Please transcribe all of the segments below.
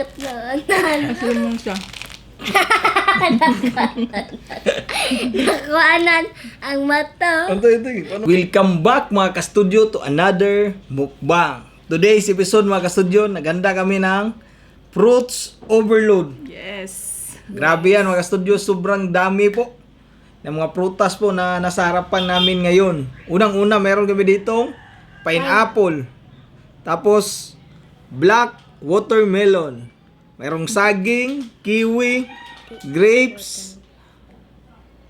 Asin mo siya. Nakuanan ang mata. Welcome back mga ka-studio to another mukbang. Today's episode mga ka-studio, naganda kami ng fruits overload. Yes. Grabe yan mga ka-studio, sobrang dami po ng mga prutas po na nasa harapan namin ngayon. Unang-una, meron kami dito pineapple. Tapos black watermelon. Merong saging, kiwi, grapes.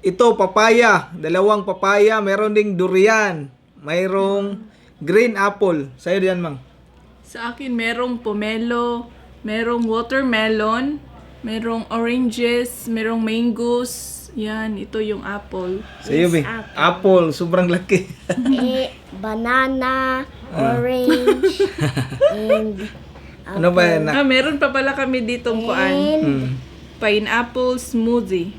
Ito, papaya. Dalawang papaya. Meron ding durian. Mayroong green apple. Sa'yo diyan, Mang. Sa akin, merong pomelo, merong watermelon, merong oranges, merong mangoes. Yan, ito yung apple. Sa'yo, Be. Apple. Sobrang laki. Banana, orange, and Ano ba yan? Meron pa pala kami ditong kuan. Hmm. Pineapple smoothie.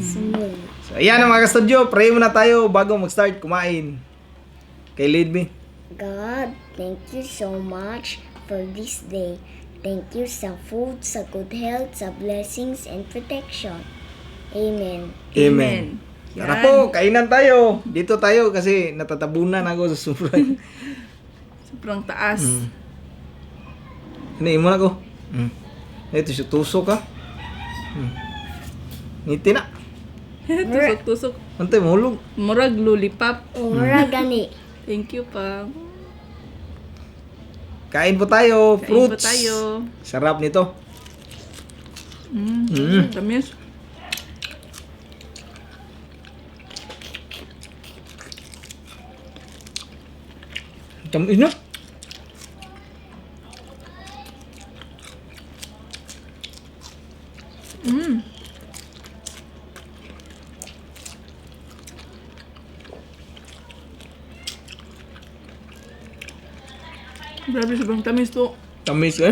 smooth. So, ayan ang mga ka-studio. Pray muna tayo bago mag-start kumain. Kay Lead, Be. God, thank you so much for this day. Thank you sa food, sa good health, sa blessings and protection. Amen. Amen. Tara Yan. po, kainan tayo. Dito tayo kasi natatabunan ako sa sobrang. Sobrang taas. Hinayin mo na ko. Ito siya, tusok ka. Ngiti na. Tusok-tusok. Antay, mahulog. Murag lollipop. Ora gani. Thank you pa. Kain po tayo. Kain Fruits. pa tayo. Sarap nito. Tamis. Tamis na. Grabe, sobrang tamis po. Tamis eh.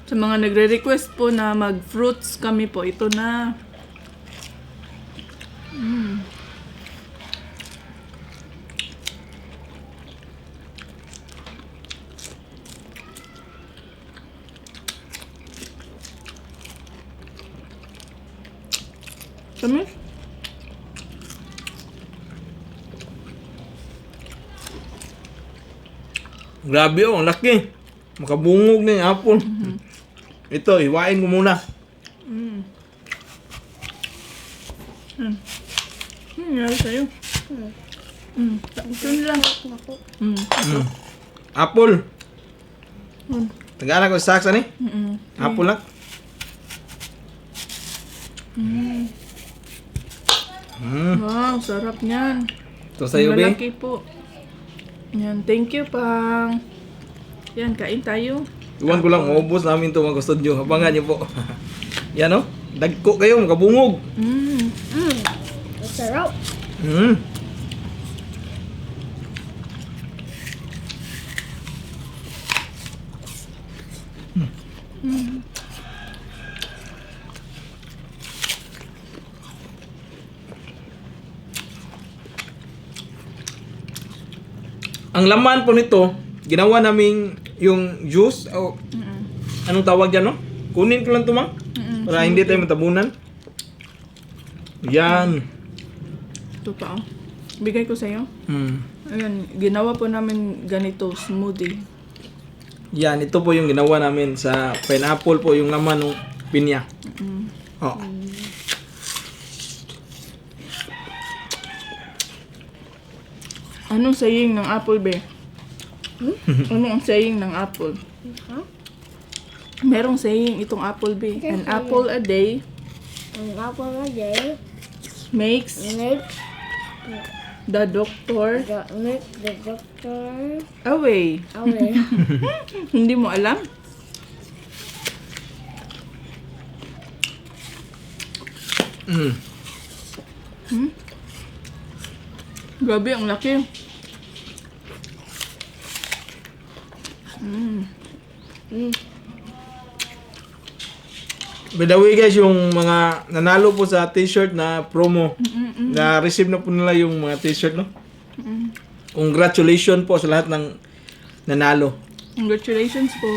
Sa mga nagre-request po na mag-fruits kami po, ito na. Tamis? Grabe oh, ang laki. Makabungog na yung apple. Ito, hiwain ko muna. Nangyari sa'yo. Ito lang. Apple. Tagana ko sa saksa ni. Apple lang. Wow, sarap niyan. Ito sa'yo, Be. Malaki po. Yan, thank you, Pang. Yan, kain tayo. Iwan ko lang, maubos namin ito mga kustodyo. Abangan niyo po. Yan o. Dagko kayo, makabungog. Masarap. Ang laman po nito, ginawa namin yung juice. O, anong tawag dyan, no? Kunin ko lang ito, Mang. Para hindi tayo matabunan. Yan. Ito pa, oh. Bigay ko sa'yo. Ayan, ginawa po namin ganito, smoothie. Yan, ito po yung ginawa namin sa pineapple po, yung laman ng pinya. Oh. Anong saying ng apple, Be? Ano ang saying ng apple? Merong saying itong apple, Be. An apple a day Ang apple na day, makes make the doctor the doctor away. away. Hindi mo alam? Grabe, ang laki. By the way guys, yung mga nanalo po sa t-shirt na promo, na-receive na po nila yung mga t-shirt, no? Congratulations po sa lahat ng nanalo. Congratulations po.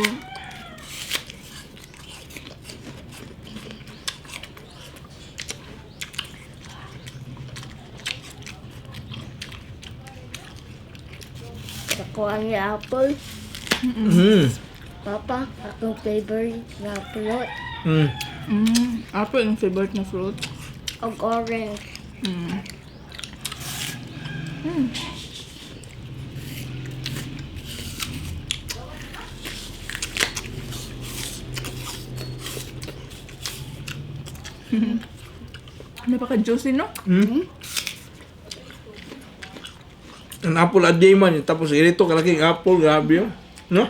Nakuha niya apple. Mm. Papa, akong favorite na fruit. Mm. Apple yung favorite na fruit. Og orange. Napaka-juicy, no? Mm. Ang apple a day man, tapos ganito kalaking apple, grabe yun. No?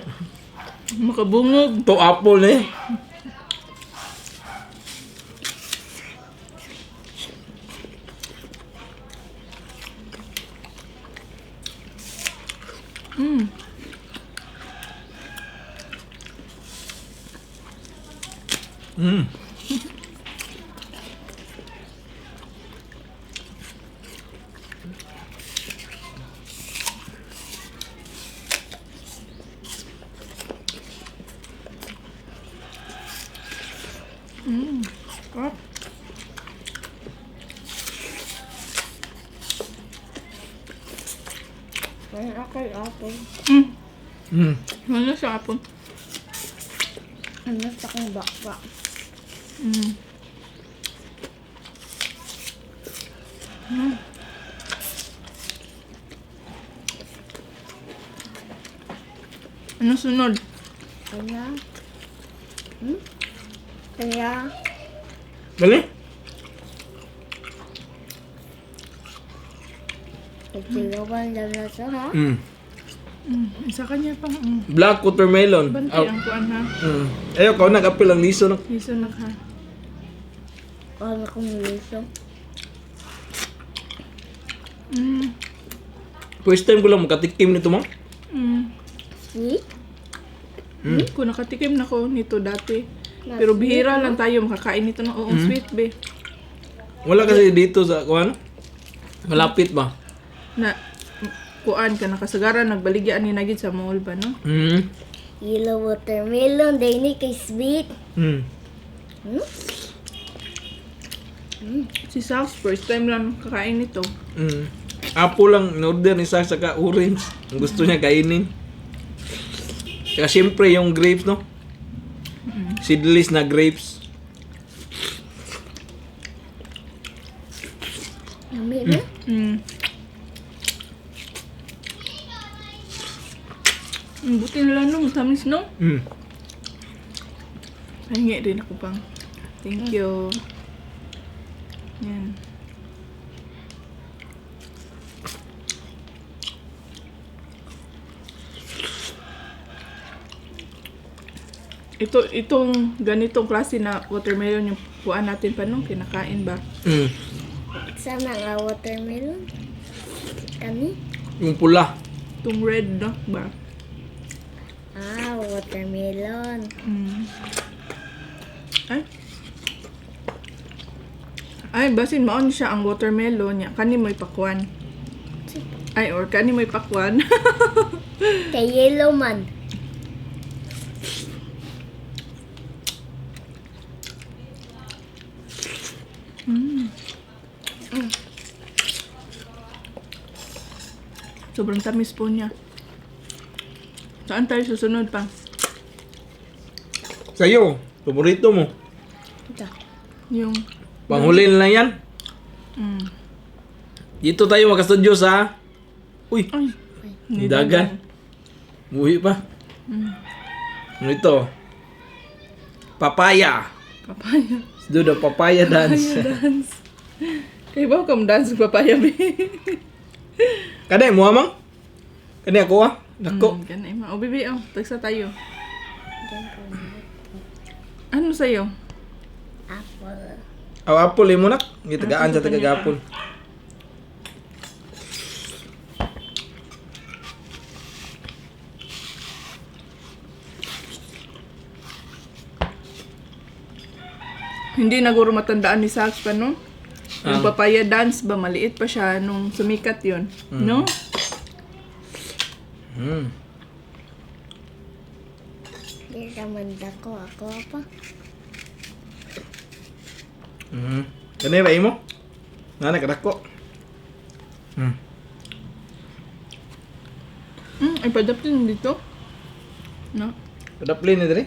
Makabungog. To apple eh. Mm. Ah, May akay apple. Mm. ano siya apple? Ano sa akong bakba? Ano sunod? Kaya? Kaya? Dali? Nagsigawan lang na siya, ha? Mm. Isa kanya pang Black watermelon. bantay ang kuan ha. Mm. Ayaw ko, nag-apil ang liso. No? Iso na ka. Ano kong liso? First time ko lang makatikim nito, ma. Sweet? Kung nakatikim na ko nito dati. Pero bihira lang tayo makakain nito ng uong sweet be. Wala kasi dito sa, kuhan? Malapit ba? Na kuan ka nakasagaran nagbaligyan ni nagid sa mall ba no? Mm. Yellow watermelon, dahil kay sweet. Mm. Si Sals first time lang kakain nito. Mm. Apple lang in-order ni Saks saka orange. Ang gusto niya kainin. Saka siyempre yung grapes, no? Seedless na grapes. Nami na? Buti nila nung tamis no? Mm. Hingi din ako pang. Thank you. Yan. Itong ganitong klase na watermelon yung kuhaan natin pa nung kinakain ba? Mm. Sana nga watermelon. Kani? Yung pula. Itong red no ba? Ah, watermelon. Ay. Ay, basin maon siya ang watermelon niya. Kani mo'y pakwan. Ay, or kani mo'y pakwan. Kay yellow man. Sobrang tamis po niya. Saan tayo susunod pa? Sa'yo, paborito mo. Ito. Yung... Panghuli na lang yan. Mm. Dito tayo makastudyo sa... Uy, Ay. dagan. Buhi pa. Ano ito? Papaya. Papaya. Let's do the papaya dance. Papaya dance. Kaya ba kung dance papaya ba? Kanay mo, amang? Kanay ako, ah. Nako. Ganay ma. O bibi, oh. Tagsa tayo. Ano sa'yo? Apple. Aw, apple mo nak. Gitagaan sa taga-apple. Hindi na guro matandaan ni Sax pa, no? Yung papaya dance ba, maliit pa siya nung sumikat yon, no? Mm. Di naman dako ako pa. Mm. Kanay ba imo? Nana kadako. Mm. Ay, padapin dito. No? Padaplin na diri.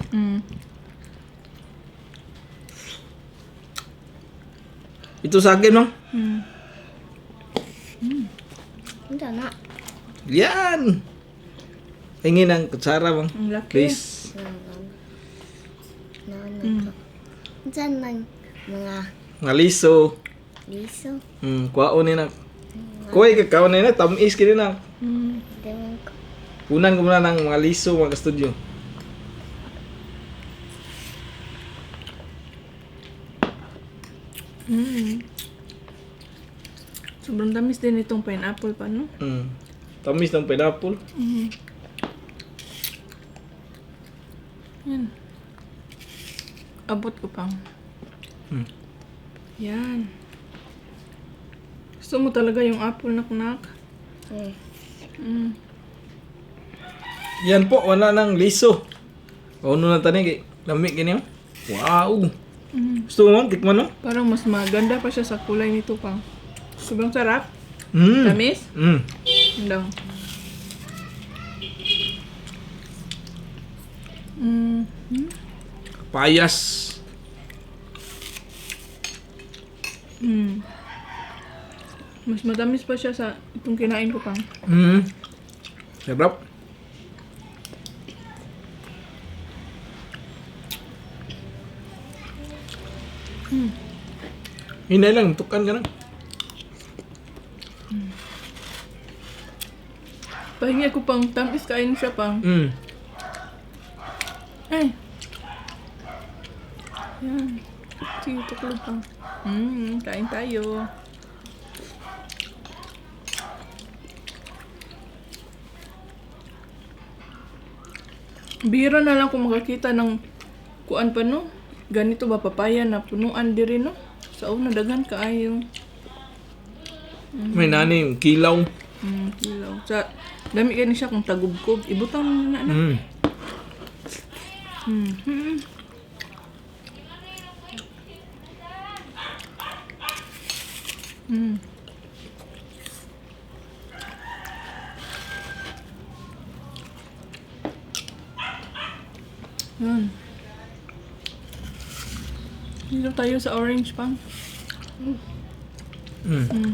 Ito sa akin, no? Hindi na. Yan! Tingin ang kutsara, bang. Ang laki. Please. Saan man mga Nga liso. liso? Kuwaon ni na. Kuway ka kaon na, tamis kini na. Hindi man ko. Punan ko muna ng mga liso, mga ka-studio. Sobrang tamis din itong pineapple pa, no? Tamis ng pineapple. Yan. Abot ko pang. Yan. Gusto mo talaga yung apple, nak-nak? Yan po, wala nang liso. Kauno na tani, kay lami kini. Wow! Gusto mo, tikman no? Parang mas maganda pa siya sa kulay nito pang. Sobrang sarap. Mm. Tamis. Mm. Andang. Payas. Mas matamis pa siya sa itong kinain ko pang. Sarap. Hinay lang, tukan ka lang. Pahingi ko pang tamis, kain siya pang. Ay. Yan. Sige, tuklog pang. Kain tayo. Bira na lang kung makakita ng kuan pa no. Ganito ba papaya na punuan diri no. Sa una daghan kaayo. May nani, kilaw. Kilaw. Sa dami kani siya kung tagubkob. Ibutang mo na na. Yan. Dito tayo sa orange pang.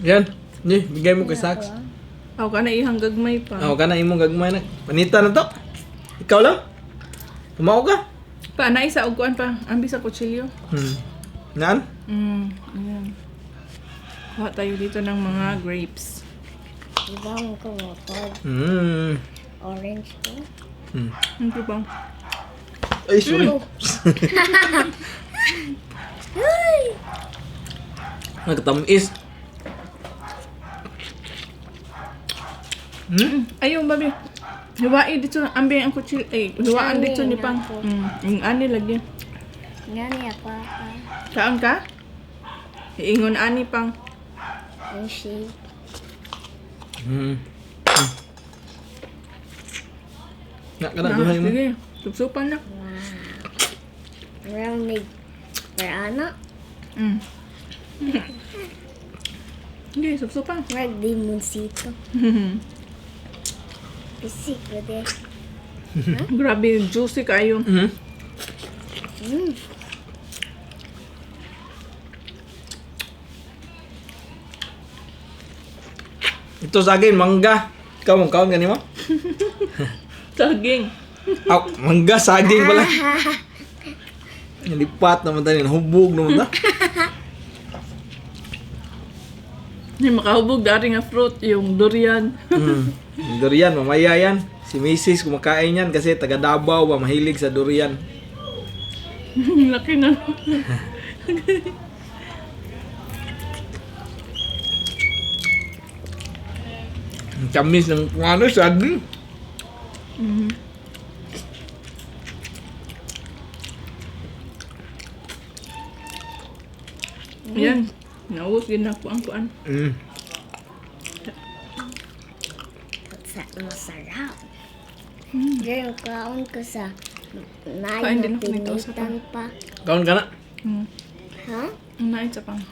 Yan. Ni, bigay mo kay Sax. Ako ka na ihang gagmay pa. Ako ka na imong gagmay na. Panita na to. Ikaw lang. Kumao ka. Pa, naisa og kuan pa. Ambi sa kutsilyo. Naan? Ayan. Kuha tayo dito ng mga grapes. Diba mo ko pag orange ko? Ito pang. Ay, sorry. Nagtamis. Ayun, babi. Hiwain dito. Ambi ang kutsilyo. Ay, hiwaan dito ni pang. Yung ani lagi. Ngani ako Saan ka? Iingon ani pang. ang shake. Nak ka na, duhay mo. Sige. Supsupan na. Meron may parana. Sige, supsupan. Meron limoncito. Pisik ko de. Grabe, juicy kayo. Ito sa akin, mangga. Ikaw mong kaon ganun mo? Saging. Mangga, saging pala. Nalipat naman tayo, nahubog naman ta. Hindi makahubog dari nga fruit, yung durian. Durian, mamaya yan. Si Mrs. kumakain yan kasi taga Davao ba, mahilig sa durian. Laki na. Ang tamis ng ano, saging. Yan. Naubos din ako ang kuan. Masarap. Diyan kaon ko sa Kain din nayo ako nito sa pinitan pa. Kaon ka na? Ha? Ang nait sa pang.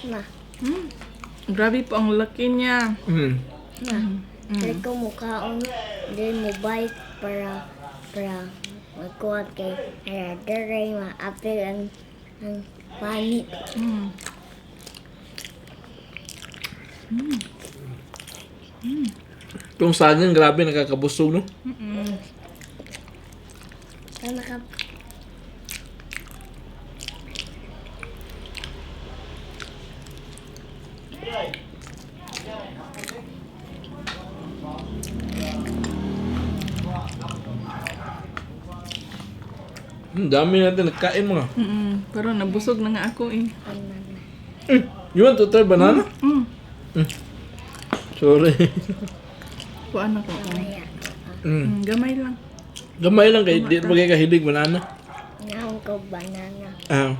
Na. Grabe po ang laki niya. Na. Dili ko mukhaon. Dili mo bike para magkuhat kay Daray maapil ang pani. Itong saging, grabe, nakakabusog, no? Sana ka Dami natin nagkain mga. Pero nabusog na nga ako eh. You want to try banana? Sorry. Kuan ako. Gamay lang. Gamay lang kay di pa kay kahilig banana. naon ko banana. Ah.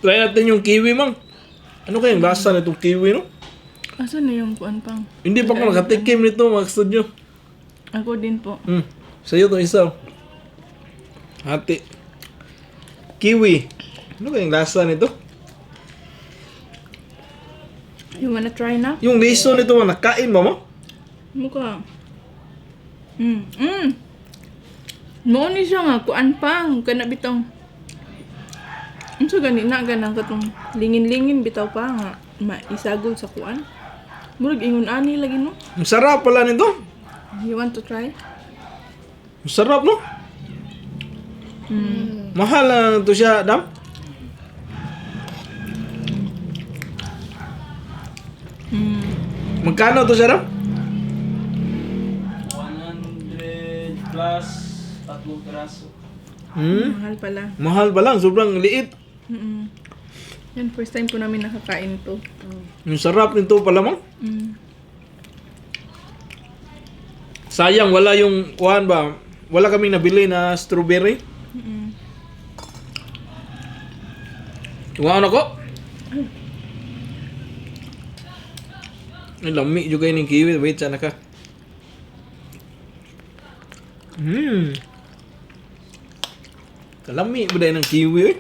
Try natin yung kiwi, mang. Ano kayang lasa na itong kiwi, no? Asan na yung kuan pang? Hindi pa ako nakatikim nito, mga studio. Ako din po. Sa'yo itong isa. Hati. Kiwi. Ano kayang lasa nito? You wanna try na? Yung liso nito, nakain ba mo? Mukha. Mo ni siya nga kuan pang kana bitaw. Unsa gani na ganang katong lingin-lingin bitaw pa nga maisagol sa kuan. Murag ingon ani lagi no. Ang sarap pala nito. You want to try? Ang sarap, no? Mahal lang ito siya, Dam. Magkano ito siya, Dam? 100 plus 3 piraso. Mahal pala. Mahal pa lang, sobrang liit. Yan, first time po namin nakakain to. Ang sarap nito pala, mang. Sayang, wala yung, kuhan ba, wala kaming nabili na strawberry. Tumaon ako. Ay, lami juga yung kiwi. Wait, sana ka. Kalami ba dahil ng kiwi, eh?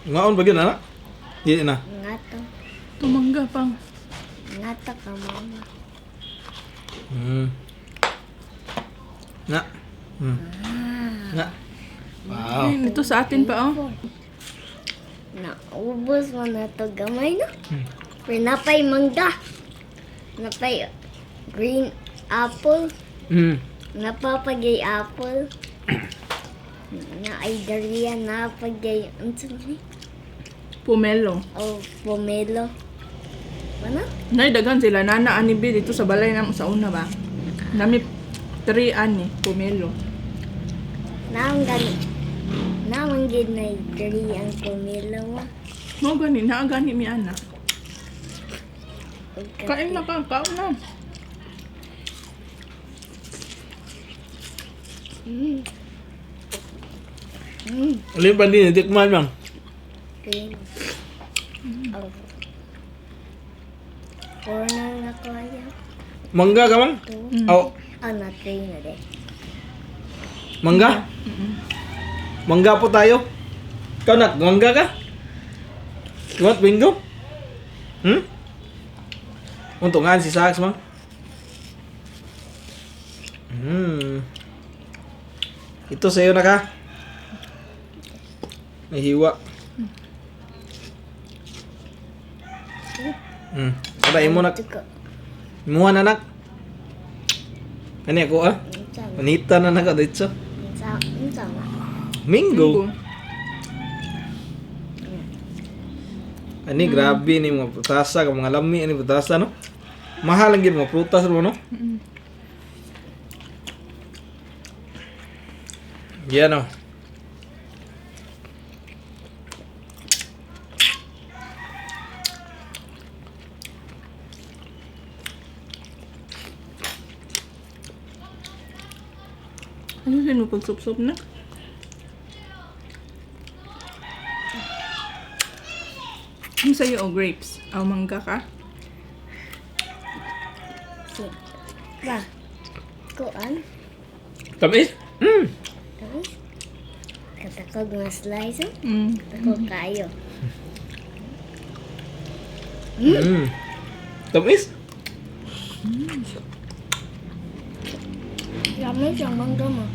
Ngaon ba yun, anak? Hindi na. Ngato. Tumangga pang. Ngato ka mama. Na. Na. Wow. Ay, ito sa atin pa oh. Naubos mo na to gamay no? Pero napay mangga. Napay green apple. Napapagay apple. Na ay durian napagay ang sabi Pomelo. o pomelo. Ano? Nay daghan sila nana ani bi dito sa balay namo sa una ba. Nami 3 ani pomelo. Naang gani. Naang gid na durian pomelo mo. Mo gani na gani mi ana. Kain na ka, kaon na. Alin pa din, tikman, mang. Green. Oh. Puro na kaya. Mangga ka, mang? Oh, Na-train na din. mangga? Mangga po tayo. Ikaw, nak, mangga ka? You want bingo? Untungan si Sax, mang. Ito sa'yo na ka. May hiwa. Sadain mo, nak. Tuko. Imuha na, nak. Kani ako, ah. Panita na naka dito. Sama. Mingo. Ani grabe ni mga putasa, ka mga lami ani putasa, no? Mahal lang gid mga prutas mo, no? Yan, no. Ano sin mo pagsup-sup na? Ano sa'yo o grapes? O mangga ka? Si. Pa. Kuan. Tamis? Tapos. Katakog mga slice. Mm. Ako kayo. Tamis? Lamig ang mangga mo.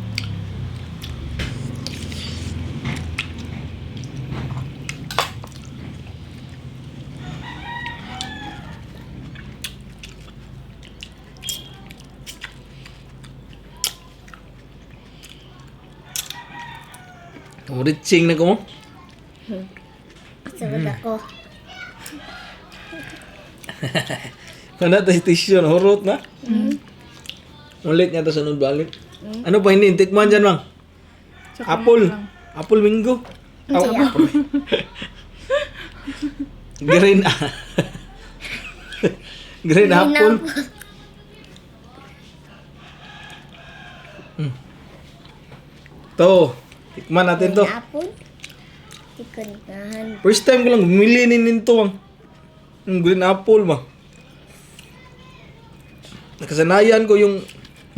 Ritsing na ko mo. Sabad ako. Kana tayo tissue, hurot na. Ulit nga to sunod balik. Ano pa hindi? Tikman dyan, Mang. Sa Apple. kumain lang. Apple mango. Oh, apple. Green. Green apple. To. Tikman natin to. Apple. Tikanahan. First time ko lang bumili nito, Mang. Yung green apple, ba? Nakasanayan ko yung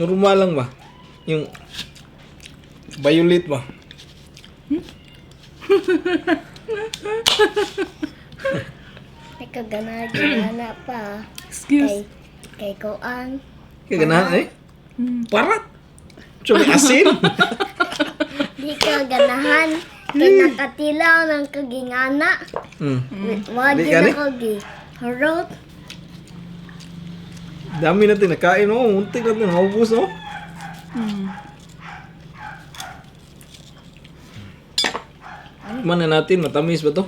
normal lang, ba? Yung violet, ba? Nagkagana pa. Excuse. Kay Koan. Kaya ganahan eh. Parat. So, may asin. Di ka ganahan. Kay nakatilaw ng kagingana. Wag Di din ka ni? ako gi. Harot. Dami natin nakain, oh. Muntik natin, maubos, oh. Mana natin, matamis ba to?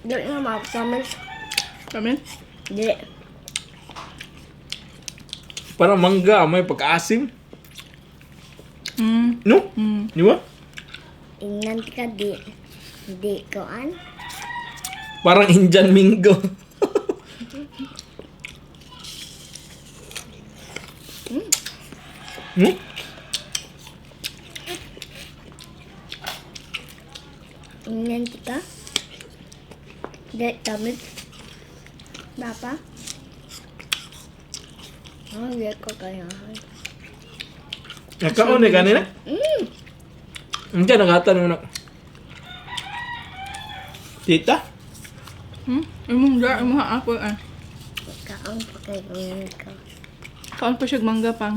Di nga mapasamis. Kami? Di. Parang mangga, may pagkaasim. Mm. No? Mm. Di ba? Ingnan ka di. Di Koan. Parang Indian mango. Hmm? Ingnan ka. Di tamit. Bapa. Oh, di ko kaya. Nakaon eh kanina? Hindi, nakatan mo na. Tita? Imong da, imong apple ah. Kaon pa kay Koan ka. Kaon pa siya mangga pang.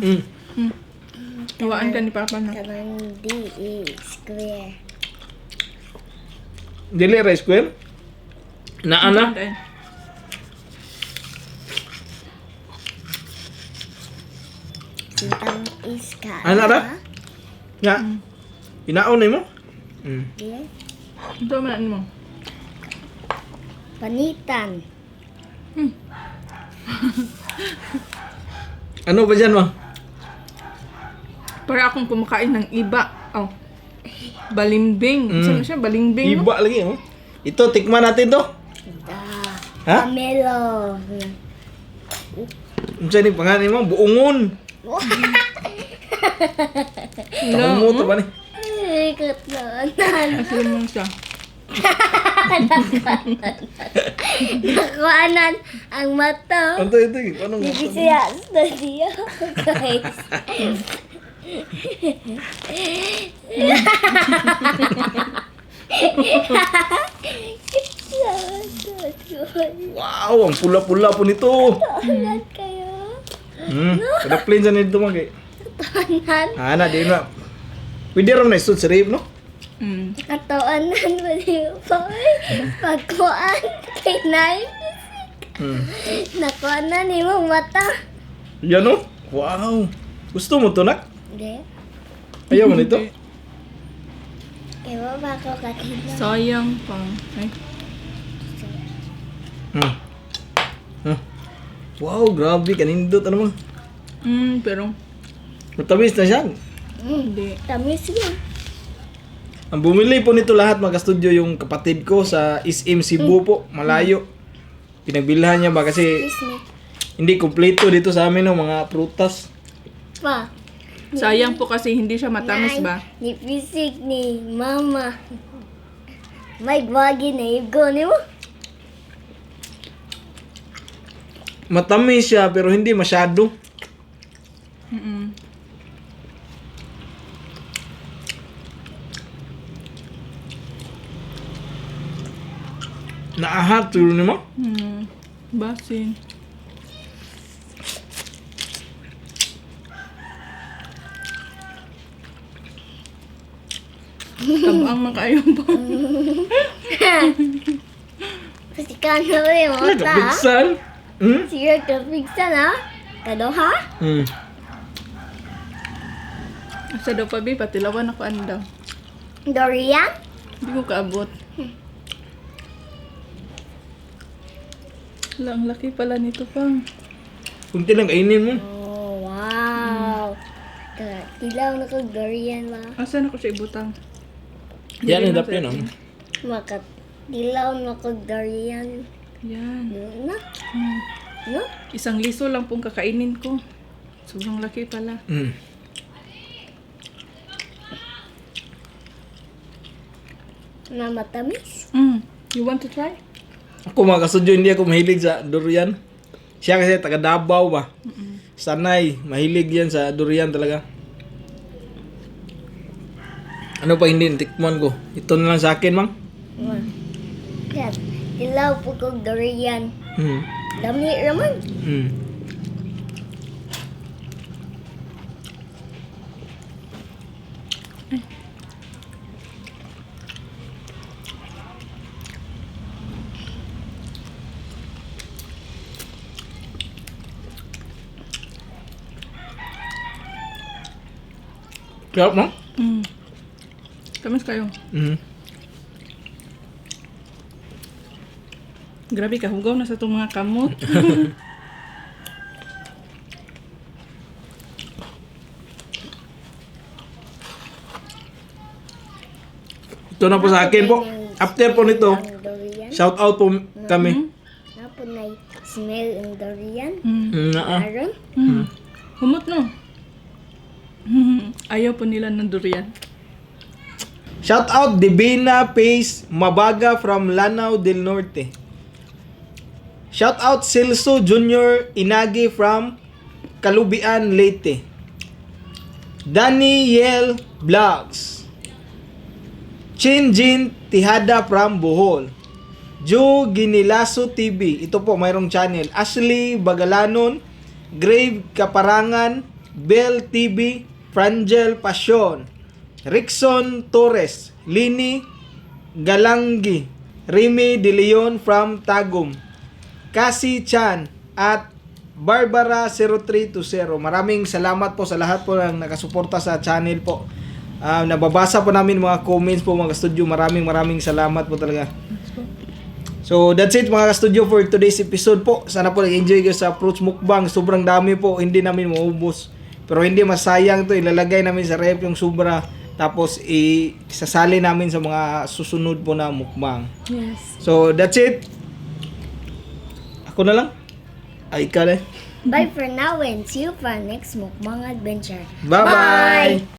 Iwaan ka ni Papa na. Kanang di square. Dili rice square? Na ana? Sintang iska. Ano ra? Ya. Inaon ni mo? Di. Ito man mo. Panitan. Ano ba dyan, Mang? Para akong kumakain ng iba. Oh. Balimbing. Saan siya? Balimbing, no? Iba lagi, oh. Ito, tikman natin to. Da. Ha? Pamelo. Ano ni pangalan mo? Buungon. Hello. Mo to ba ni? Ikot na. Asin mo siya. Nakuanan ang mata. Ano ito? Paano mo? Hindi siya studio, guys. Wow, ang pula-pula po nito. Tahanan kayo. Kada plain sa nito, Mang. Kay. Tahanan. Ana, di na. Pwede rin na isod sa rib, no? Katawanan mo niyo po. Pagkuan kay Nay. Nakuanan ni mo mata. Yan, no? Wow. Gusto mo to, nak? Hindi. Ayaw mo nito? Kaya ba ako katila? Sayang pang. Ay. Wow, grabe. Kanindot. Ano mo? Pero Matamis na siya. hindi. Tamis yun. Ang bumili po nito lahat mga studio yung kapatid ko sa SM Cebu po, malayo. Pinagbilhan niya ba kasi Kiss me. hindi kumpleto dito sa amin no, mga prutas. Pa. Sayang po kasi hindi siya matamis Nay, ba? Ni fisik ni mama. May gwagi na igo ni mo. Matamis siya pero hindi masyado. Mm-mm. Naahat siguro ni mo. Basin. Tabang makayong po. Kasi ka na ba yung mata? Nagapigsan. Sige ka pigsa na. Kadoha? Sa daw pa, bi, patilawan ako andaw. Dorian? Hindi ko kaabot. Wala, ang laki pala nito pang. Kunti lang kainin mo. Oh, wow. Tilaw na kag durian ba? Asan ako siya ibutang? Yan ang Dili na dapin, sa no? atin. Tilaw na kag durian. Yan. No? No? Isang liso lang pong kakainin ko. Sobrang laki pala. Na matamis? You want to try? Ako mga kasudyo, hindi ako mahilig sa durian. Siya kasi taga Davao ba? Sanay, mahilig yan sa durian talaga. Ano pa hindi tikman ko? Ito na lang sa akin, mang. Yes. Tilaw po kag durian. Mm. Dami raman. Mm. Sarap, no? Tamis kayo. Mm. Grabe ka, hugaw na sa itong mga kamot. Ito na po sa akin po. After po nito, Ang durian. shout out po kami. Na po na smell ang durian. Naa. Aron? Humot no. Ayaw po nila ng durian. Shout out Divina Pace Mabaga from Lanao del Norte. Shout out Silso Junior Inagi from Kalubian, Leyte. Daniel Vlogs. Chinjin Tihada from Bohol. Joe Ginilaso TV. Ito po, mayroong channel. Ashley Bagalanon. Grave Kaparangan. Bell TV. Frangel Passion. Rickson Torres. Lini Galanggi. Remy De Leon from Tagum. Cassie Chan at Barbara 0320. Maraming salamat po sa lahat po ng nakasuporta sa channel po. Nababasa po namin mga comments po mga studio. Maraming salamat po talaga. So that's it mga studio for today's episode po. Sana po nag-enjoy kayo sa fruits mukbang. Sobrang dami po, hindi namin maubos. Pero hindi masayang to, ilalagay namin sa ref yung sobra. Tapos isasali namin sa mga susunod po na mukbang. Yes. So that's it. Ako na lang. Ay, ikaw na. Bye for now and see you for our next mukbang adventure. Bye-bye!